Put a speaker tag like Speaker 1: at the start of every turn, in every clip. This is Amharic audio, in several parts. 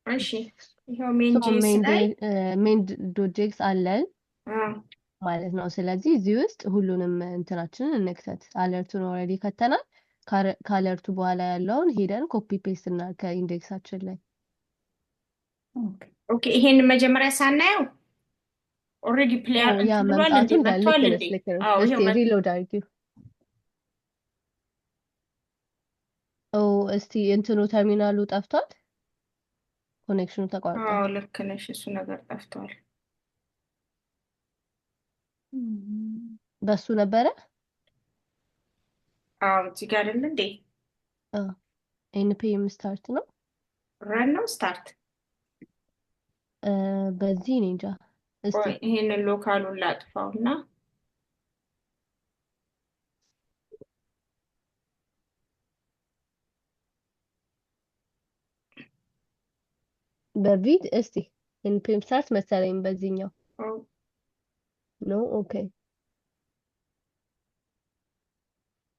Speaker 1: እሺ ይኸው
Speaker 2: so
Speaker 1: main JS ላይ
Speaker 2: main dot JS አለን
Speaker 1: አዎ፣
Speaker 2: ማለት ነው። ስለዚህ እዚህ ውስጥ ሁሉንም እንትናችንን እንክተት። Alert ኡን already ከተናል። ከ alert ኡ በኋላ ያለውን ሄደን copy paste እና ከ index ኣችን ላይ
Speaker 3: Okay።
Speaker 1: Okay ይሄን መጀመሪያ ሳናየው already
Speaker 2: ኦ
Speaker 1: ፕሌየር
Speaker 2: ያ
Speaker 1: እንትን ብሏል
Speaker 2: መምጣቱ
Speaker 1: እንዴ?
Speaker 2: እንዳለ ልክ
Speaker 1: መጥቷል
Speaker 2: ነሽ፣
Speaker 1: እንዴ?
Speaker 2: ልክ ነሽ።
Speaker 1: አዎ
Speaker 2: እስቲ
Speaker 1: ይኸው
Speaker 2: reload አድርጊው። ኦ እስቲ እንትኑ ተርሚናሉ ጠፍቷል፣ connection ኡ
Speaker 1: አዎ
Speaker 2: ተቋርጧል።
Speaker 1: ልክ ነሽ። እሱ ነገር ጠፍቷል።
Speaker 2: በሱ ነበረ።
Speaker 1: አዎ እዚህ ጋር አይደል እንዴ?
Speaker 2: npm start ነው።
Speaker 1: Run ነው start።
Speaker 2: በዚህ እኔ እንጃ። እስቲ
Speaker 1: ቆይ ይሄንን local ኡን ላጥፋው እና
Speaker 2: በ Vite እስቲ npm start መሰለኝ በዚህኛው። No, okay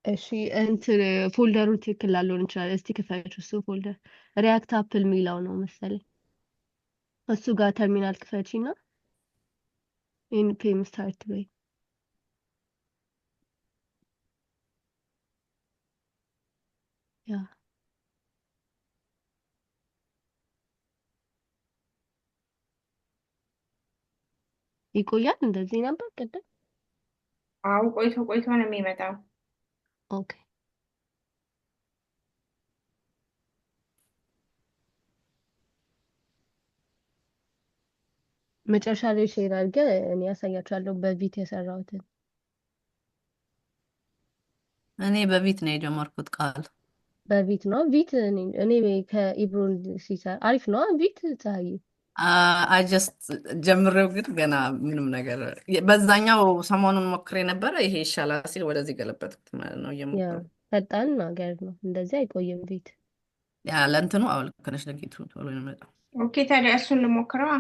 Speaker 2: እሺ። እንትን folder ኡ ትክክል ላልሆን ይችላል። እስቲ ክፈች። እሱ folder React Apple የሚለው ነው መሰለኝ። እሱ ጋር ተርሚናል ክፈቺ እና npm start በይ። Yeah ይቆያል። እንደዚህ ነበር ቅድም።
Speaker 1: አዎ ቆይቶ ቆይቶ ነው የሚመጣው።
Speaker 2: Okay መጨረሻ ላይ share አድርገ እኔ ያሳያችኋለሁ በ Vite የሰራሁትን።
Speaker 4: እኔ በ Vite ነው የጀመርኩት ቃል።
Speaker 2: በ Vite ነው። Vite እኔ ከኢብሮን ሲሰራ አሪፍ ነው። Vite ፀሐይ
Speaker 4: I just ጀምሬው ግን ገና ምንም ነገር በዛኛው ሰሞኑን ሞክሬ ነበረ። ይሄ ይሻላል ሲል ወደዚህ ገለበጥኩት ማለት ነው።
Speaker 2: ያ
Speaker 4: እየሞከርኩ
Speaker 2: ፈጣን ነገር ነው። እንደዚህ አይቆይም Vite።
Speaker 4: Yeah ለእንትኑ አዎ ልክ ነሽ። ለ Git ኡ ቶሎ ነው የሚመጣው።
Speaker 1: Okay ታዲያ እሱን ልሞክረዋ።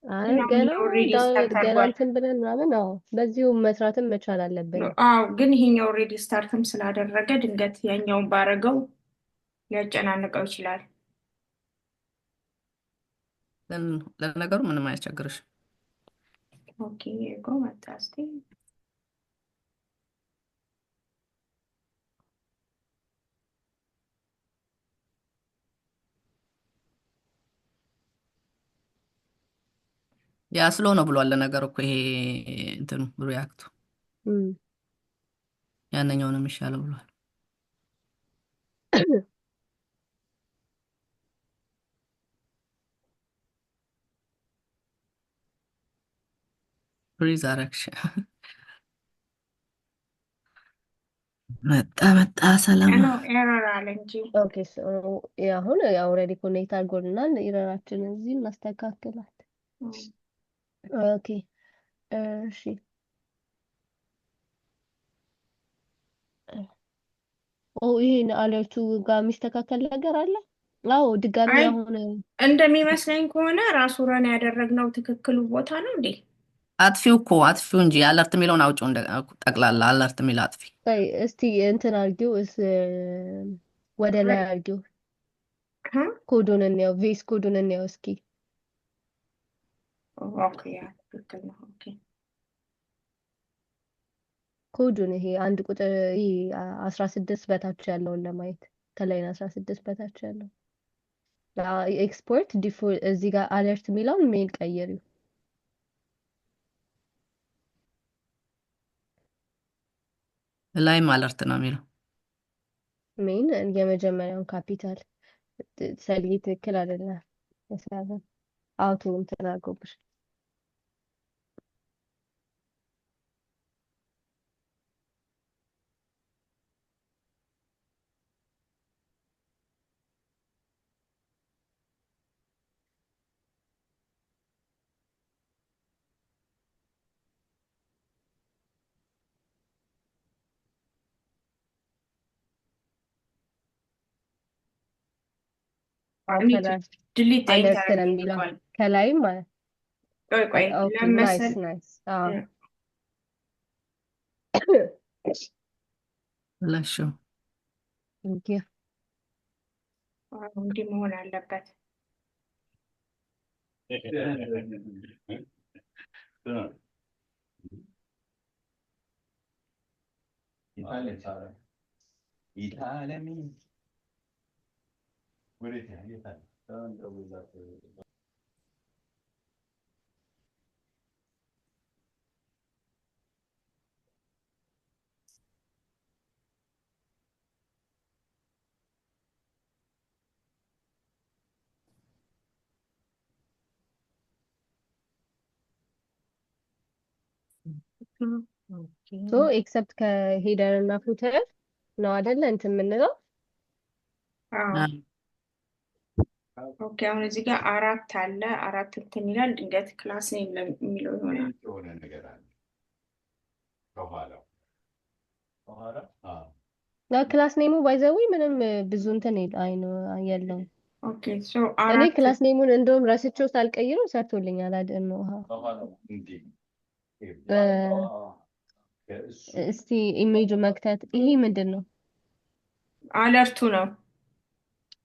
Speaker 2: አይ
Speaker 1: ግን አሁን
Speaker 2: ገና
Speaker 1: already start
Speaker 2: ገና
Speaker 1: አድርጓል።
Speaker 2: እንትን ብለን ምናምን፣ አዎ በዚሁ መስራትም መቻል አለብን።
Speaker 1: አዎ ግን ይሄኛው already start ም ስላደረገ ድንገት ያኛውን ባረገው ሊያጨናንቀው ይችላል።
Speaker 4: ለነገሩ ምንም አያስቸግርሽ።
Speaker 1: Okay ጎ መጣ እስቲ።
Speaker 4: Yeah slow ነው ብሏል። ለነገሩ እኮ ይሄ እንትኑ React ኡ
Speaker 2: እም።
Speaker 4: ያነኛው ነው የሚሻለው ብሏል። Freeze አረግሽ። መጣ መጣ ሰላም።
Speaker 1: ነው error አለ እንጂ።
Speaker 2: Okay so አሁን already connect አድርጎልናል። Error ኣችን እዚህ እናስተካክላል። Okay እሺ። ኦ ይሄን alert ኡ ጋር የሚስተካከል ነገር አለ? አዎ ድጋሚ
Speaker 1: አይ
Speaker 2: አሁን
Speaker 1: እንደሚመስለኝ ከሆነ ራሱ run ያደረግነው ትክክሉ ቦታ ነው እንዴ?
Speaker 4: አጥፊው እኮ አጥፊው እንጂ alert የሚለውን አውጪው። እንደ ጠቅላላ alert የሚለው አጥፊ።
Speaker 2: ቆይ እስቲ እንትን አድርጊው፣ ወደ ላይ አድርጊው። ኮዱን እንየው፣ VS Code ኡን እንየው እስኪ።
Speaker 1: Okay yeah ትክክል ነው። Okay
Speaker 2: ኮዱን ይሄ አንድ ቁጥር ይሄ 16 በታች ያለውን ለማየት ከ line 16 በታች ያለው export default እዚህ ጋር alert የሚለውን main ቀይሪው።
Speaker 4: ላይም alert ነው የሚለው።
Speaker 2: Main የመጀመሪያውን ካፒታል ሰልዬ ትክክል አይደለም። መሰረት auto እንትን አድርጎብሽ። አዎ ከላይ
Speaker 1: Delete
Speaker 2: alert ነው የሚለው
Speaker 1: ተደርጓል።
Speaker 2: ከላይም ማለት
Speaker 1: ቆይ ቆይ
Speaker 2: Okay nice
Speaker 1: ለመሰል
Speaker 2: Nice። አዎ
Speaker 4: ለሽው
Speaker 2: Thank you።
Speaker 1: እንዲህ መሆን አለበት።
Speaker 2: So except ከ header እና footer ነው አይደለ እንትን የምንለው።
Speaker 1: አዎ okay። አሁን እዚህ ጋር አራት አለ፣ አራት እንትን ይላል። ድንገት class name የሚለው ይሆናል።
Speaker 5: የሆነ ነገር አለ ከኋላው።
Speaker 2: ና class name ኡ by the way ምንም ብዙ እንትን አይኖ የለውም።
Speaker 1: Okay so
Speaker 2: እኔ
Speaker 1: አራት
Speaker 2: class name ኡን እንደውም ረስቼው ሳልቀይረው ሰርቶልኛል። አይደል ነው እስቲ ኢሜጁ መክተት። ይሄ ምንድን ነው?
Speaker 1: Alert ኡ ነው።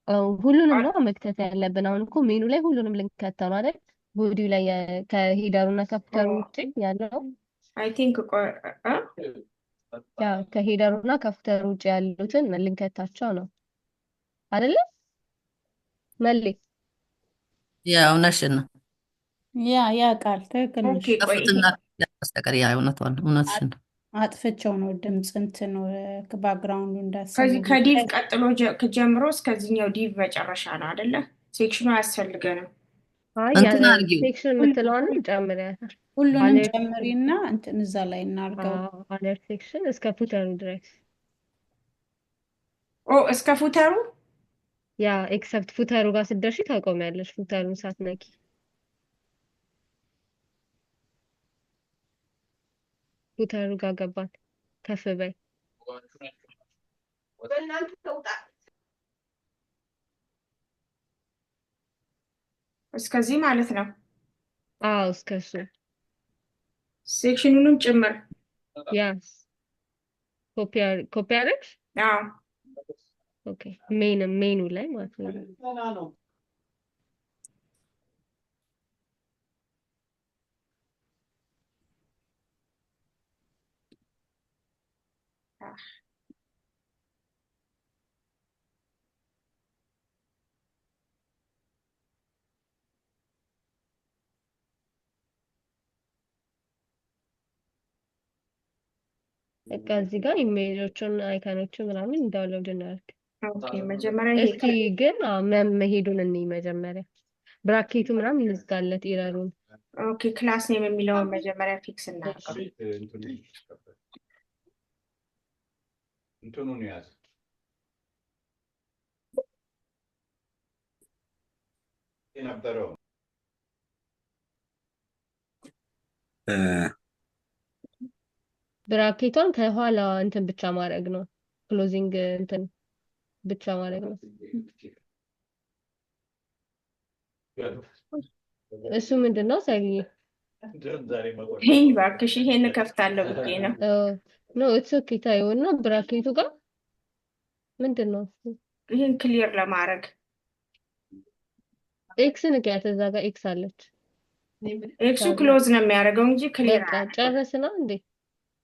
Speaker 2: አዎ፣ ሁሉንም ነው መክተት ያለብን። አሁን እኮ ሜኑ ላይ ሁሉንም ልንከተው ነው አይደል? Body ው ላይ ከ header ኡ እና ከ footer ኡ ውጭ ያለው
Speaker 1: I think
Speaker 2: ያ ከ header ኡ እና ከ footer ኡ ውጭ ያሉትን ልንከታቸው ነው አይደለ? መሌ
Speaker 4: Yeah እውነትሽን ነው።
Speaker 3: Yeah ያ ቃል ትክክል ነሽ።
Speaker 1: Okay ቆይ ይሄ
Speaker 4: ከ foot ና በስተቀር yeah እውነቷን እውነትሽን ነው።
Speaker 3: አጥፍቼው ነው ድምፅ እንትን background ኡ እንዳሰሙ
Speaker 1: ከዚህ ከ div ቀጥሎ ጀምሮ እስከዚህኛው div መጨረሻ ነው አይደለ? Section ኡ አያስፈልገንም።
Speaker 2: አይ
Speaker 4: እንትን አድርጊው
Speaker 2: Section የምትለዋንም ጨምሪያታል።
Speaker 3: ሁሉንም
Speaker 2: Alert
Speaker 3: ጨምሪና እንትን እዛ ላይ እናድርገው።
Speaker 2: Alert section እስከ footer ኡ ድረስ።
Speaker 1: ኦ እስከ footer ኡ።
Speaker 2: Yeah, except footer ኡ ጋር ስትደርሺ ታቆሚያለሽ፣ footer ኡን ሳትነኪ። Footer ኡ ጋር ገባን። ከፍ በይ።
Speaker 1: እስከዚህ ማለት ነው።
Speaker 2: አዎ እስከ እሱ።
Speaker 1: Section ኡንም ጭምር።
Speaker 2: Yes, copy አደረግሽ?
Speaker 1: አዎ።
Speaker 2: Okay, main ኡ ላይ ማለት ነው። በቃ እዚህ ጋር image ኦቹን icon ኦቹን ምናምን download እናድርግ።
Speaker 1: Okay መጀመሪያ ይሄ
Speaker 2: እስቲ ግን አዎ፣ መሄዱን እንይ መጀመሪያ። Bracket ኡ ምናምን እንዝጋለት error ኡን።
Speaker 1: Okay, class name የሚለውን መጀመሪያ fix እናድርገው።
Speaker 5: እንትኑን ያዝ። የነበረው
Speaker 2: Bracket ኧን ከኋላ እንትን ብቻ ማድረግ ነው። Closing እንትን ብቻ ማድረግ ነው። እሱ ምንድን ነው ሰውዬ?
Speaker 1: ይሄ እባክሽ ይሄን እከፍታለሁ ብዬ ነው።
Speaker 2: No, it's okay ታየው እና bracket ኡ ጋር ምንድን ነው እሱ?
Speaker 1: ይሄን clear ለማድረግ።
Speaker 2: X ንኪያት፣ እዛ ጋር X አለች።
Speaker 1: X ኡ close ነው የሚያደርገው እንጂ clear
Speaker 2: በቃ
Speaker 1: አያደርግም።
Speaker 2: ጨረስና እንዴ?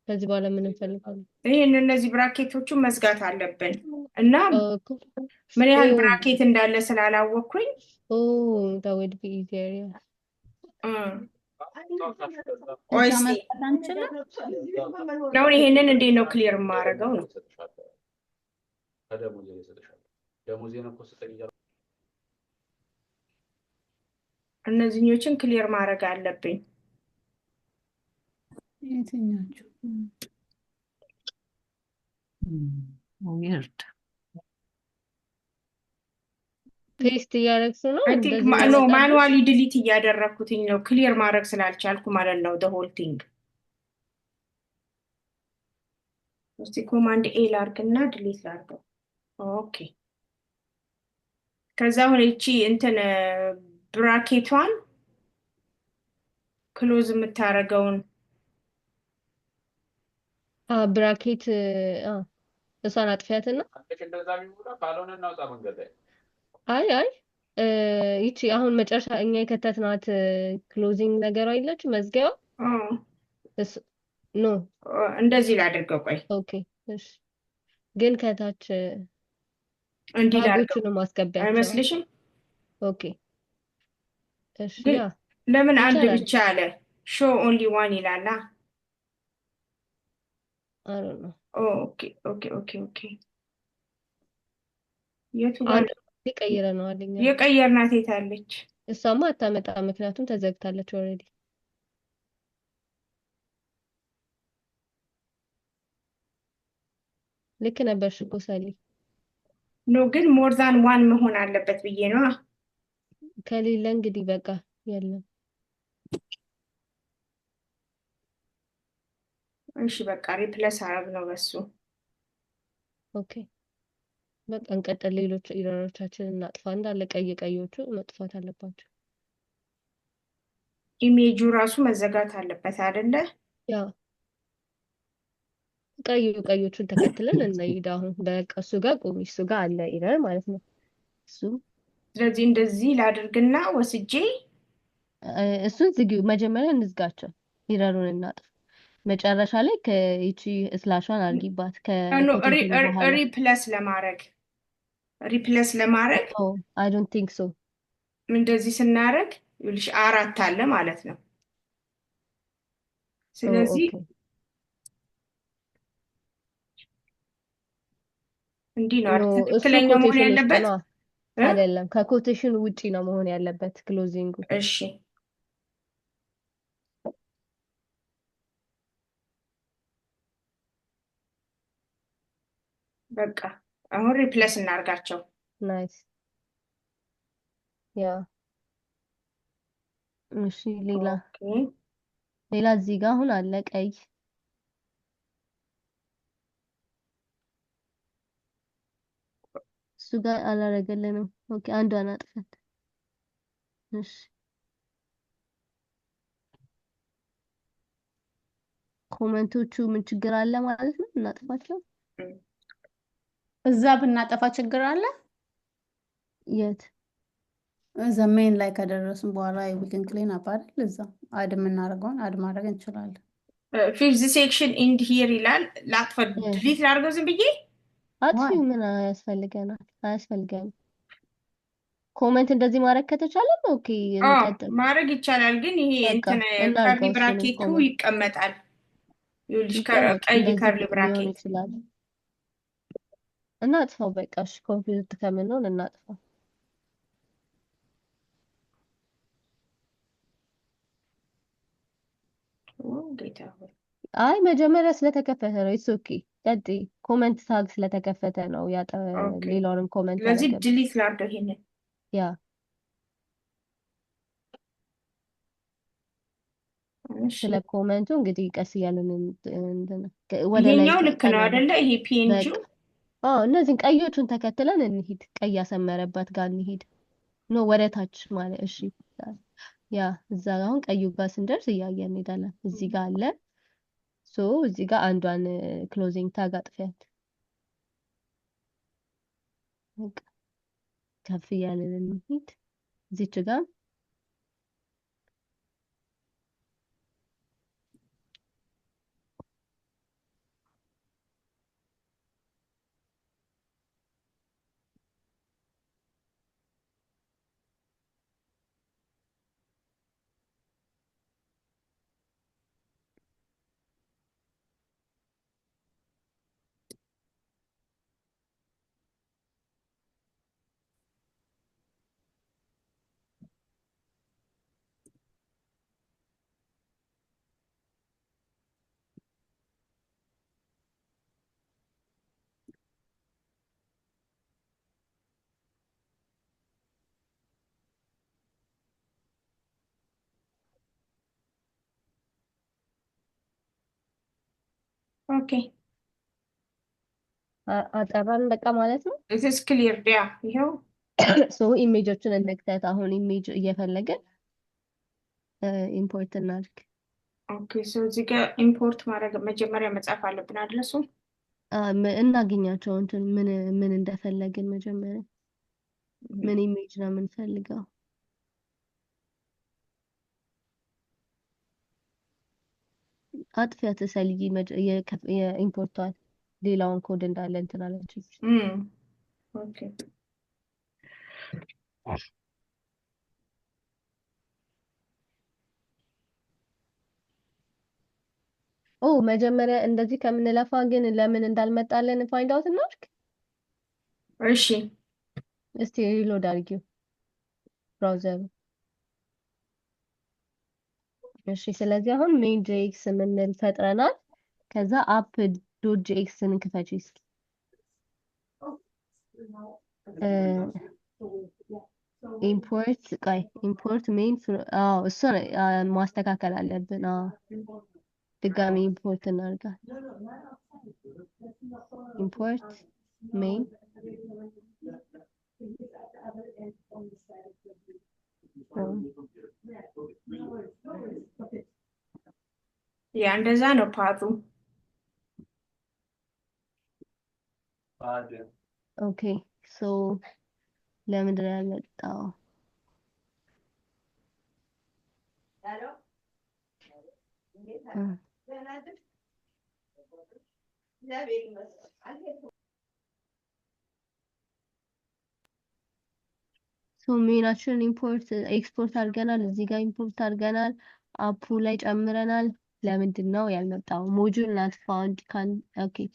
Speaker 2: ከዚህ በኋላ ምን እንፈልጋለን?
Speaker 1: ይሄን እነዚህ bracket ኦቹን መዝጋት አለብን እና ምን ያህል bracket እንዳለ ስላላወቅኩኝ
Speaker 2: Oh, that would be easier, yeah.
Speaker 1: ቆይ
Speaker 3: እዛ
Speaker 1: እስኪ
Speaker 3: መዝጋት አንችልም።
Speaker 1: አሁን ይሄንን እንዴት ነው clear የማደርገው ነው? እነዚህኞችን clear ማድረግ አለብኝ።
Speaker 3: የትኞቹ?
Speaker 4: Weird.
Speaker 2: Paste እያደረግሽ ነው
Speaker 1: I think
Speaker 2: እንደዚህ
Speaker 1: No,
Speaker 2: የሚያመጣብሽ?
Speaker 1: Manually delete እያደረግኩትኝ ነው clear ማድረግ ስላልቻልኩ ማለት ነው። The whole thing እስቲ command A ላርግና delete ላርገው። Okay, ከዛ አሁን እቺ እንትን bracket ኧን close የምታደርገውን
Speaker 2: Bracket እሷን አጥፊያትና አይ አይ ይቺ አሁን መጨረሻ እኛ የከተትናት closing ነገር አይለች መዝጊያው
Speaker 1: አዎ፣
Speaker 2: No.
Speaker 1: እንደዚህ ላድርገው። ቆይ።
Speaker 2: Okay፣ እሺ። ግን ከታች
Speaker 1: እንዲህ ላድርገው።
Speaker 2: tag ኦቹንም አስገቢያቸው።
Speaker 1: አይመስልሽም?
Speaker 2: Okay፣ እሺ።
Speaker 1: ግን
Speaker 2: Yeah.
Speaker 1: ለምን አንድ
Speaker 2: ይቻላል።
Speaker 1: ብቻ አለ? Show only one ይላላ።
Speaker 2: I don't know.
Speaker 1: Okay, የቱ ጋር?
Speaker 2: አንድ ቀይረነዋል እኛ።
Speaker 1: የቀየርናት የት አለች?
Speaker 2: እሷማ አታመጣም፣ ምክንያቱም ተዘግታለች already። ልክ ነበርሽ እኮ ሰሊ።
Speaker 1: No፣ ግን more than one መሆን አለበት ብዬ ነዋ።
Speaker 2: ከሌለ እንግዲህ በቃ የለም።
Speaker 1: እሺ፣ በቃ replace አረግ ነው በሱ።
Speaker 2: Okay፣ በቃ እንቀጥል። ሌሎች error ኦቻችንን እናጥፋ። እንዳለ ቀይ ቀዮቹ መጥፋት አለባቸው።
Speaker 1: ኢሜጁ ራሱ መዘጋት አለበት አይደለ?
Speaker 2: Yeah፣ ቀዩ ቀዮቹን ተከትለን እንሂድ። አሁን በቃ እሱ ጋር ቁሚ፣ እሱ ጋር አለ error ማለት ነው። እሱ
Speaker 1: ስለዚህ እንደዚህ ላድርግና ወስጄ
Speaker 2: እሱን ዝጊው። መጀመሪያ እንዝጋቸው፣ error ኡን እናጥፋ። መጨረሻ ላይ ከይቺ slash ኧን አድርጊባት
Speaker 1: No.
Speaker 2: ከ quotation ኡ በኋላ።
Speaker 1: Replace ለማድረግ
Speaker 2: I don't think so.
Speaker 1: እንደዚህ ስናደርግ ይኸውልሽ አራት አለ ማለት ነው። ስለዚህ
Speaker 2: Okay.
Speaker 1: እንዲህ ነው
Speaker 2: No.
Speaker 1: አይደል?
Speaker 2: እሱ
Speaker 1: ትክክለኛው መሆን
Speaker 2: quotation ውስጥ
Speaker 1: ያለበት
Speaker 2: ነው።
Speaker 1: እ?
Speaker 2: አይደለም፣ ከ quotation ውጪ ነው መሆን ያለበት closing ኡ።
Speaker 1: እሺ። በቃ አሁን replace እናድርጋቸው።
Speaker 2: Nice, yeah። እሺ፣ ሌላ
Speaker 1: Okay.
Speaker 2: ሌላ እዚህ ጋር አሁን አለ ቀይ። እሱ ጋር አላረገልንም። Okay፣ አንዷን አጥፈን። እሺ፣ comment ኦቹ ምን ችግር አለ ማለት ነው? እናጥፋቸው።
Speaker 3: እዛ ብናጠፋ ችግር አለ?
Speaker 2: የት?
Speaker 3: እዛ main ላይ ከደረስን በኋላ we can clean up አይደል? እዛ add የምናደርገውን add ማድረግ እንችላለን።
Speaker 1: Fifth section end here ይላል። ላጥፈ delete ላድርገው ዝም ብዬ?
Speaker 2: አጥፊው፣ ምን ያስፈልገናል? አያስፈልገንም። Comment እንደዚህ ማድረግ ከተቻለም okay።
Speaker 1: አዎ።
Speaker 2: እንቀጥል።
Speaker 1: ማድረግ ይቻላል፣ ግን ይሄ
Speaker 2: በቃ
Speaker 1: እንትን curly
Speaker 2: እናድርገው እሱንም
Speaker 1: bracket ኡ
Speaker 2: comment
Speaker 1: ይቀመጣል። ይኸውልሽ
Speaker 2: ይቀመጥ።
Speaker 1: ቀይ
Speaker 2: እንደዚህ
Speaker 1: curly
Speaker 2: ሊሆን
Speaker 1: bracket።
Speaker 2: ይችላል። እናጥፋው በቃ። እሺ፣ confused ከምንሆን እናጥፋው።
Speaker 1: ኦ ጌታ ሆይ።
Speaker 2: አይ፣ መጀመሪያ ስለተከፈተ ነው። It's okay፣ ቀጥይ። Comment tag ስለተከፈተ ነው ያጠ
Speaker 1: Okay.
Speaker 2: ሌላውንም comment
Speaker 1: ስለዚህ
Speaker 2: ያደረገብን።
Speaker 1: Delete ላድርገው ይሄንን።
Speaker 2: Yeah.
Speaker 1: እሺ።
Speaker 2: ስለ comment ኡ እንግዲህ ቀስ እያለን እንትን ወደ ላይ
Speaker 1: ይሄኛው ልክ ነው
Speaker 2: ቀና
Speaker 1: አይደለ? ይሄ PNG ው።
Speaker 2: በቃ አዎ፣ እነዚህን ቀዮቹን ተከትለን እንሂድ። ቀይ ያሰመረባት ጋር እንሂድ። No፣ ወደ ታች ማለት። እሺ፣ yeah፣ እዛ አሁን ቀዩ ጋር ስንደርስ እያየን እንሄዳለን። እዚህ ጋር አለ። So እዚህ ጋር አንዷን closing tag አጥፊያት። በቃ ከፍ እያልን እንሂድ። እዚች ጋር
Speaker 1: Okay.
Speaker 2: አጠራን በቃ ማለት ነው።
Speaker 1: It's clear, yeah፣ ይኸው።
Speaker 2: So image ኦችን እንክተት። አሁን image እየፈለግን import እናድርግ።
Speaker 1: Okay, so እዚህ ጋር import ማድረግ መጀመሪያ መጻፍ አለብን አይደለ? እሱ
Speaker 2: እናገኛቸው እንትን ምን ምን እንደፈለግን መጀመሪያ። ምን image ነው የምንፈልገው? አጥፊያ ተሰልይ የ import ቷን ሌላውን ኮድ እንዳለ እንትን አለች።
Speaker 1: Okay.
Speaker 2: ኦ መጀመሪያ እንደዚህ ከምንለፋ ግን ለምን እንዳልመጣለን find out እናድርግ።
Speaker 1: እሺ።
Speaker 2: እስቲ reload አድርጊው browser ኡ። እሺ ስለዚህ አሁን main JS የምንል ፈጥረናል። ከዛ app.js ን ክፈቺ እስኪ። Import ቆይ import main፣ አዎ እሱን ማስተካከል አለብን። አዎ ድጋሚ import እናድርጋል። Import main
Speaker 1: Yeah, እንደዛ ነው path ኡ።
Speaker 2: Okay, so ለምንድን ነው ያልመጣው? So main ኣችንን import export አድርገናል። እዚህ ጋር import አድርገናል። App ኡ ላይ ጨምረናል። ለምንድን ነው ያልመጣው? Module not found can okay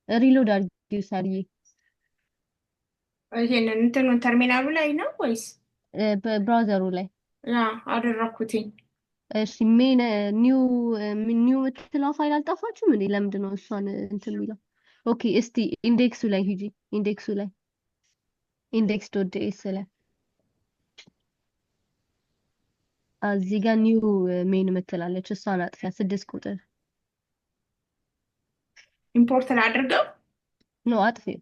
Speaker 2: reload አድርጊው ሳርዬ።
Speaker 1: ይሄንን እንትኑን ተርሚናሉ ላይ ነው ወይስ
Speaker 2: በ browser ኡ ላይ?
Speaker 1: Yeah, አደረኩትኝ።
Speaker 2: እሺ main new new የምትለው ፋይል አልጠፋችም እንዴ? ለምንድን ነው እሷን እንትን የሚለው? Okay እስቲ index ኡ ላይ ሂጂ። Index ኡ ላይ index.js ላይ እዚህ ጋር new main የምትላለች እሷን አጥፊያ። 6 ቁጥር።
Speaker 1: Import ላድርገው?
Speaker 2: No, አጥፊው።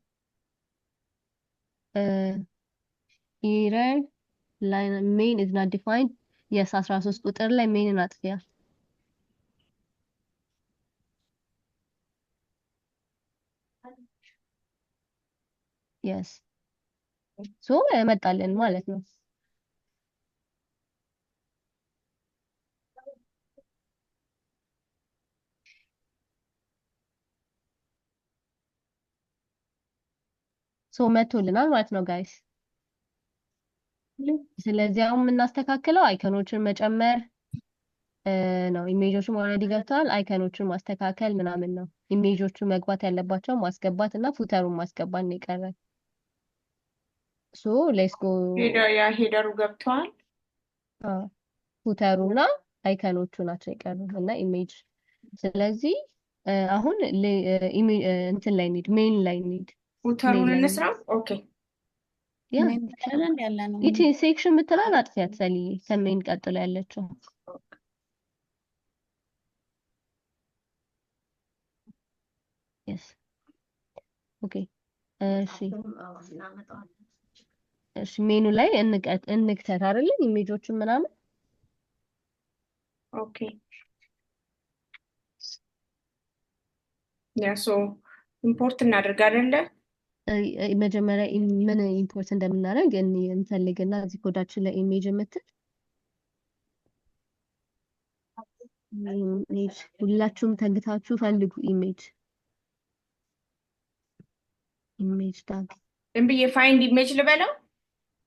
Speaker 2: Error line main is not defined. Yes, 13 ቁጥር ላይ main ን አጥፊያ። Yes, so መጣልን ማለት ነው። So መቶልናል ማለት ነው guys። ስለዚህ አሁን የምናስተካክለው icon ኦችን መጨመር ነው። Image ኦቹም already ገብተዋል። Icon ኦችን ማስተካከል ምናምን ነው። Image ኦቹ መግባት ያለባቸው ማስገባት እና footer ኡን ማስገባት ነው የቀረን። So let's go.
Speaker 1: Header, yeah, header ኡ ገብተዋል።
Speaker 2: Footer ኡ እና icon ኦቹ ናቸው የቀሩ እና image። ስለዚህ አሁን እንትን ላይ እንሂድ፣ main ላይ እንሂድ።
Speaker 1: Footer ኡን
Speaker 2: Main ላይ
Speaker 1: እንስራው። Okay.
Speaker 2: Yeah.
Speaker 3: Main ላይ ያለ ነው።
Speaker 2: ይቺ section የምትላል አጥፊያት ሰልዬ፣ ከ main ቀጥሎ ያለችው። Yes, okay, እሺ main ኡ ላይ እንክተት አይደለ image ኦችን ምናምን።
Speaker 1: Okay, yeah, so import እናድርግ አይደለ?
Speaker 2: መጀመሪያ ምን import እንደምናደርግ እንፈልግና እዚህ ኮዳችን ላይ image የምትል image ሁላችሁም ተግታችሁ ፈልጉ። Image tag.
Speaker 1: ዝም ብዬ find image ልበለው?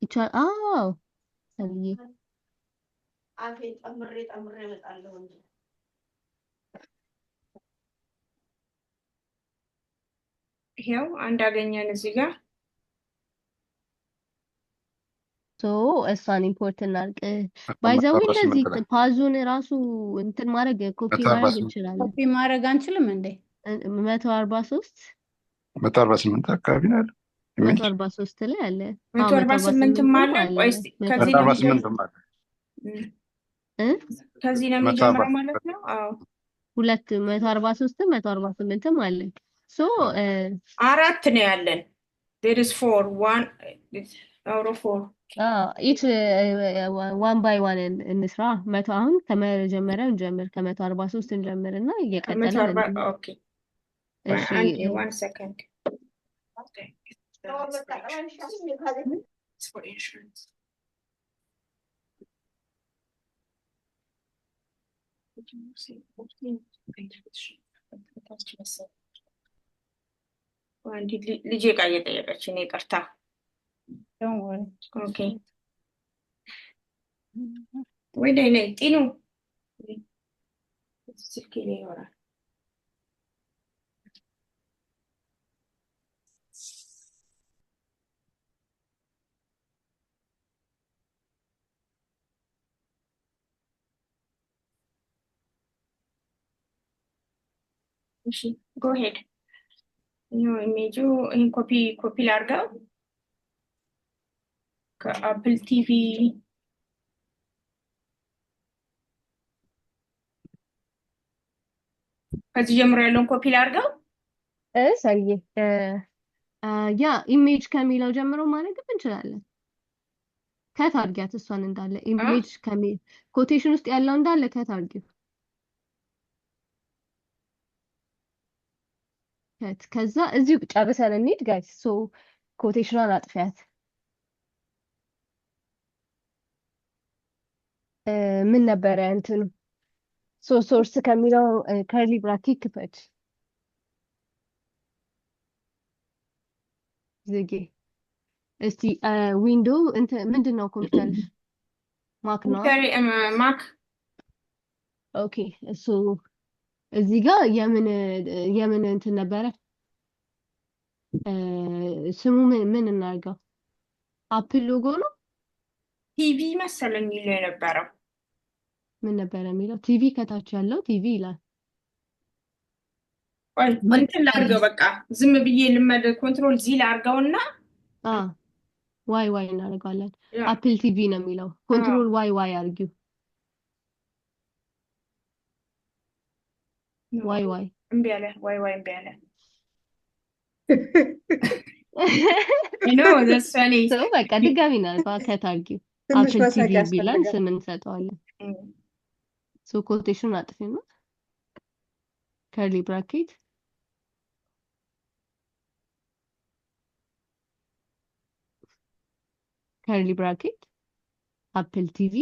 Speaker 2: ይቻላል። አዎ ሰልዬ።
Speaker 6: አፌን ጠምሬ ጠምሬ እመጣለሁ እንጂ።
Speaker 1: ይሄው አንድ አገኘን እዚህ ጋር።
Speaker 2: So እሷን import እናድርግ። By the way እንደዚህ
Speaker 7: 148 ላይ
Speaker 2: path ኡን ራሱ እንትን ማድረግ ኮፒ
Speaker 7: መቶ አርባ
Speaker 2: ማድረግ
Speaker 7: ስምንት
Speaker 2: እንችላለን።
Speaker 3: ኮፒ ማድረግ አንችልም እንዴ?
Speaker 2: 143።
Speaker 7: 148 አካባቢ ነው ያለው
Speaker 2: መቶ
Speaker 7: image።
Speaker 2: 43 ላይ አለ።
Speaker 1: መቶ
Speaker 2: አዎ መቶ
Speaker 1: አርባ
Speaker 2: አርባ
Speaker 1: ስምንትም
Speaker 2: ስምንትም
Speaker 1: አለ።
Speaker 2: አለ።
Speaker 1: ቆይ እስኪ
Speaker 2: መቶ
Speaker 1: ከዚህ
Speaker 7: መቶ
Speaker 1: ነው
Speaker 7: አርባ
Speaker 1: የሚጀምረው።
Speaker 7: ስምንትም አለ።
Speaker 2: እ
Speaker 1: ከዚህ ነው
Speaker 7: መቶ አርባ
Speaker 1: የሚጀምረው ማለት ነው። አዎ።
Speaker 2: ሁለት 143ም 148ም አለ። So
Speaker 1: አራት ነው ያለን። There is four, one out of four.
Speaker 2: Each one by one እንስራ። መቶ አሁን ከመጀመሪያው እንጀምር። ከ143 እንጀምር እና
Speaker 1: ከመቶ
Speaker 2: እየቀጠልን
Speaker 1: አርባ
Speaker 2: እንሂድ።
Speaker 1: Okay. ቆይ
Speaker 2: እሺ።
Speaker 1: አንዴ፣ one second. It's for insurance. አንድ ልጄ ጋር እየጠየቀች ነው። ይቅርታ።
Speaker 3: Don't worry.
Speaker 1: Okay፣ ወይ ነይ ነይ ጢኑ ስልኬ ላይ ይኖራል። እሺ፣ go ahead። ይኸው ኢሜጁ፣ ይሄን copy ላድርገው ከ Apple TV። ከዚህ ጀምሮ ያለውን ኮፒ ላድርገው።
Speaker 2: ሰውዬ፣ yeah፣ image ከሚለው ጀምሮ ማድረግም እንችላለን። Cut አድርጊያት እሷን እንዳለ፣ image ከሚል quotation ውስጥ ያለው እንዳለ cut አድርጊው። Cut። ከዛ እዚሁ ጨርሰን እንሂድ guys። So quotation ኗን አጥፊያት። ምን ነበረ እንትኑ? So source ከሚለው curly bracket ክፈች፣ ዝጊ። እስቲ window እንትን ምንድን ነው? ኮምፒውተርሽ Mac ነው?
Speaker 1: ኮምፒውተር Mac።
Speaker 2: Okay፣ እሱ እዚህ ጋር የምን እንትን ነበረ ስሙ? ምን እናድርገው? Apple logo ነው።
Speaker 1: ቲቪ መሰለኝ የሚለው የነበረው።
Speaker 2: ምን ነበረ የሚለው? ቲቪ፣ ከታች ያለው ቲቪ ይላል።
Speaker 1: ቆይ፣ እንትን ላድርገው፣ በቃ ዝም ብዬ ልመድ፣ Control Z ላድርገውና
Speaker 2: አ Y Y እናደርገዋለን።
Speaker 1: Yeah።
Speaker 2: Apple TV ነው የሚለው። Control Y Y አድርጊው። Y Y።
Speaker 1: እምቢ አለ። Y Y እምቢ አለ። No, that's funny.
Speaker 2: So በቃ ድጋሚ እናድርገዋ። Cut አድርጊው።
Speaker 8: ትንሽ
Speaker 2: Apple
Speaker 8: መሳቅ
Speaker 2: ቲቪ ቢለን
Speaker 8: ያስፈልጋል።
Speaker 2: ስም እንሰጠዋለን። So quotation አጥፊና curly bracket፣ curly bracket፣ Apple TV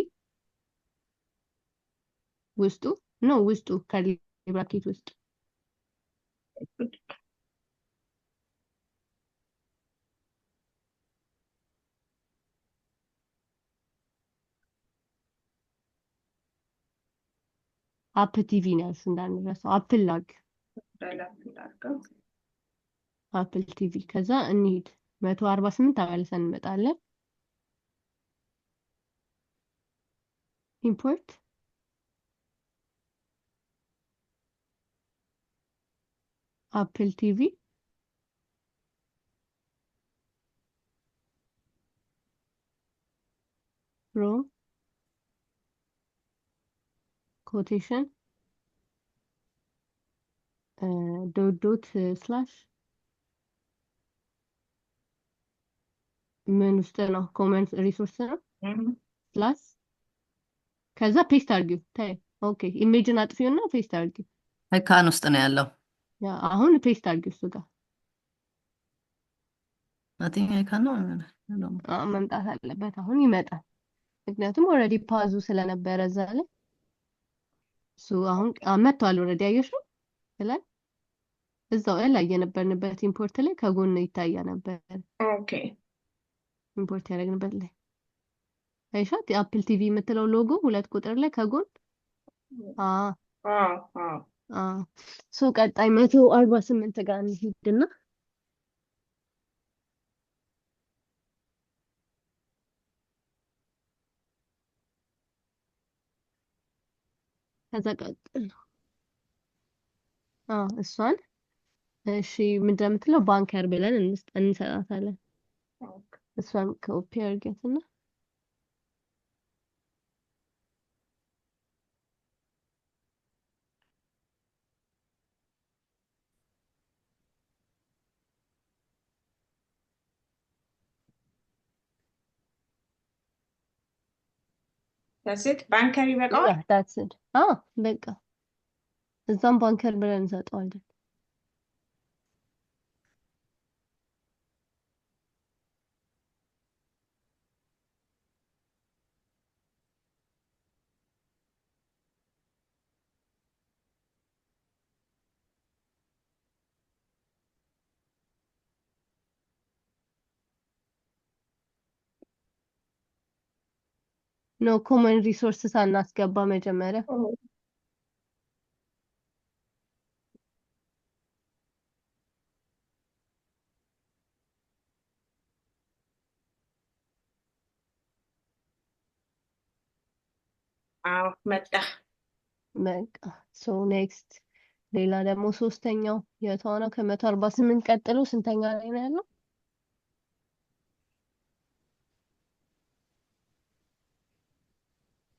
Speaker 2: ውስጡ no፣ ውስጡ curly bracket ውስጥ። App TV ነው ያልሽው፣ እንዳንረሳው። Apple ላግ
Speaker 1: ላድርገው።
Speaker 2: Apple TV። ከዛ እንሂድ፣ 148 ተመልሰን እንመጣለን። Import Apple TV from quotation dot dot slash ምን ውስጥ ነው? Common resource ነው። Slash፣ ከዛ paste አድርጊው። ታይ፣ okay፣ image ን አጥፊውና paste አድርጊው።
Speaker 4: Icon ውስጥ ነው ያለው።
Speaker 2: Yeah፣ አሁን paste አድርጊው እሱ ጋር።
Speaker 4: I think icon ነው።
Speaker 2: መምጣት አለበት። አሁን ይመጣል። ምክንያቱም already path ኡ ስለነበረ እዛ ላይ እሱ አሁን መጥቷል። Already አየሽው ላይ፣ እዛው ላይ የነበርንበት import ላይ ከጎን ይታያ ነበር።
Speaker 1: Okay።
Speaker 2: Import ያደረግንበት ላይ አይሻት የ Apple TV የምትለው ሎጎ 2 ቁጥር ላይ ከጎን።
Speaker 1: አዎ አዎ
Speaker 2: So ቀጣይ 148 ጋር እንሂድና ከዛ ቀጥል። እሷን እሺ፣ ምንድን ነው የምትለው? Banker ብለን እንሰጣታለን። እሷን ኮፒ አድርጊያትና
Speaker 1: That's it፣ banker ይበቃዋል።
Speaker 2: Yeah, that's it። አዎ፣ በቃ እዛም banker ብለን እንሰጠዋለን። No, common resource ሳናስገባ መጀመሪያ።
Speaker 1: አዎ መጣ።
Speaker 2: በቃ so next ሌላ ደግሞ ሶስተኛው የቷ ነው? ከ148 ቀጥሎ ስንተኛ ላይ ነው ያለው?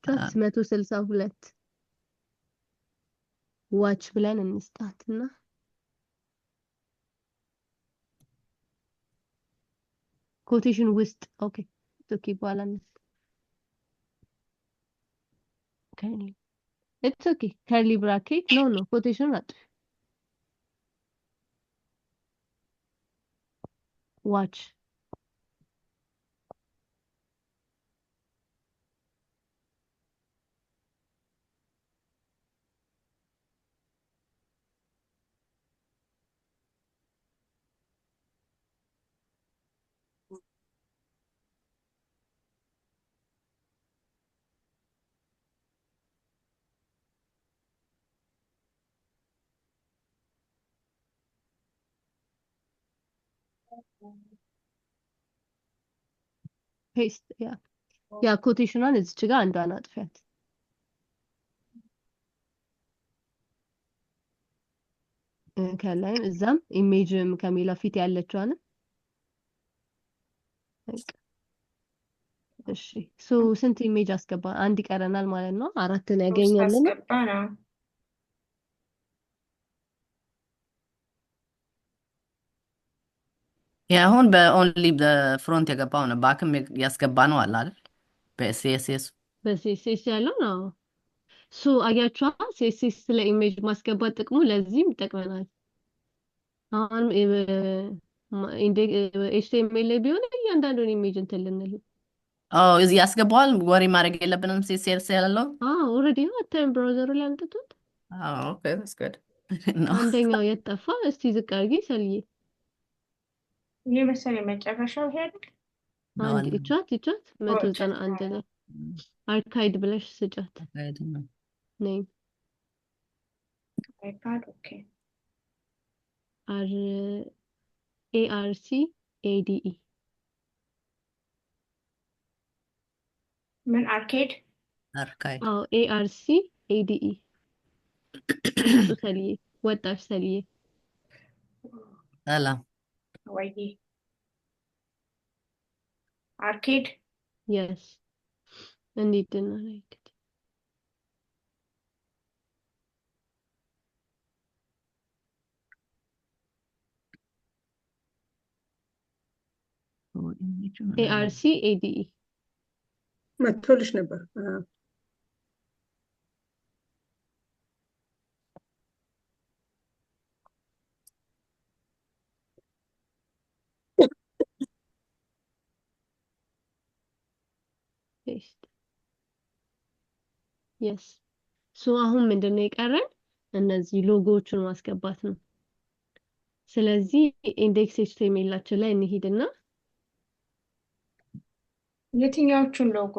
Speaker 2: ጫት 162 watch ብለን እንስጣት እና quotation ውስጥ okay በኋላ እንስጥ። Curly, it's okay, curly bracket, no, quotation አጥፊ፣ watch. Paste. Yeah, quotation ኗን እዚች ጋር አንዷን አጥፊያት። ከላይም እዛም image ም ከሚለው ፊት ያለችዋንም በቃ። እሺ፣ so ስንት image አስገባ? አንድ ይቀረናል ማለት ነው። አራትን
Speaker 1: ሶስት
Speaker 2: ያገኛልን።
Speaker 1: አስገባ ነው።
Speaker 4: አሁን በ only በ front የገባው ነው። Back ም ያስገባ ነው አለ አይደል? በ CSS።
Speaker 2: በ CSS ያለው ነው። So አያችኋ፣ CSS ስለ image ማስገባት ጥቅሙ ለዚህም ይጠቅመናል። አሁን HTML ላይ ቢሆን እያንዳንዱን image እንትን ልንል
Speaker 4: እዚህ ያስገባዋል። Worry ማድረግ የለብንም CSS ያለው።
Speaker 2: አዎ፣ already አታይም browser ኡ ላይ አምጥቶት።
Speaker 4: Okay, that's good ነው።
Speaker 2: አንደኛው የት ጠፋ? እስቲ ዝቅ አድርጊ ሰልዬ።
Speaker 1: ይህ መሰለኝ መጨረሻው ይሄ አይደል?
Speaker 2: አንድ ይቻት ይቻት 191 ላይ arcade ብለሽ ስጫት ነይ።
Speaker 1: iPad, okay.
Speaker 2: R A R C A D E.
Speaker 1: ምን arcade?
Speaker 4: Arcade.
Speaker 2: አዎ፣ A R C A D E። ሰልዬ ወጣሽ ሰልዬ።
Speaker 4: ሰላም።
Speaker 1: ወይ arcade.
Speaker 2: Yes, እንዴት ነው like A R C A D E.
Speaker 8: መጥቶልሽ ነበር።
Speaker 2: Paste, yes. So አሁን ምንድን ነው የቀረን? እነዚህ ሎጎዎቹን ማስገባት ነው። ስለዚህ index HTML ኣችን ላይ እንሂድና
Speaker 1: የትኛዎቹን ሎጎ?